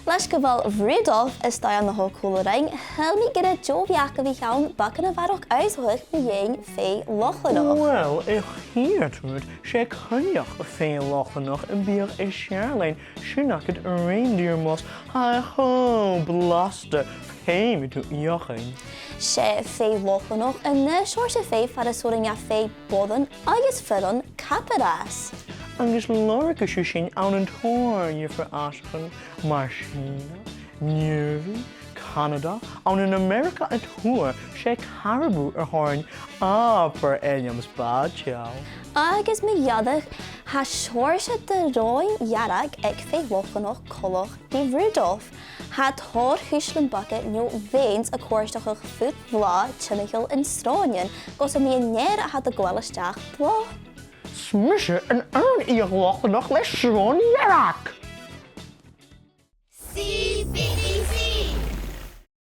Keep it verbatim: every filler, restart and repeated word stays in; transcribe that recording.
Leis gu bheil Rudolph a-staigh ann an Loch Còmhla rinn, shaoil mi gur e deagh bheachd a bhiodh ann beagan a bharrachd aoiseachadh mu dheidhinn fèidh Lochlannach. Uill, a' chiad rud, 's e coinneach fèidh Lochlannach a bhiodh as fheàrr leinn, sin agad reindeer moss, tha e cho blasta, feumaidh tu fheuchainn. 'S e fèidh Lochlannach an aon seòrsa fèidh far an soireann e fèidh boireann agus fireann caparas. Agus lorgas sibh sin ann an tòrr dhiofar àiteachan, mar Sìona, Nìomhaidh, Canada, ann an Ameireaga a Tuath, 's e carabou a th' oirnn, abair ainm spaideil. Agus mu dheireadh, tha seòrsa de ròin dhearg aig fèidh Lochlannach coltach ri Rudolph. Tha tòrr chuislean beaga no veins a' còrdadh fad bhlàth timcheall an sròinein, gus am bi an fhear a tha a' gabhail a-steach blàth. 'S mise an aon fhìor Lochlannach le sròn dhearg!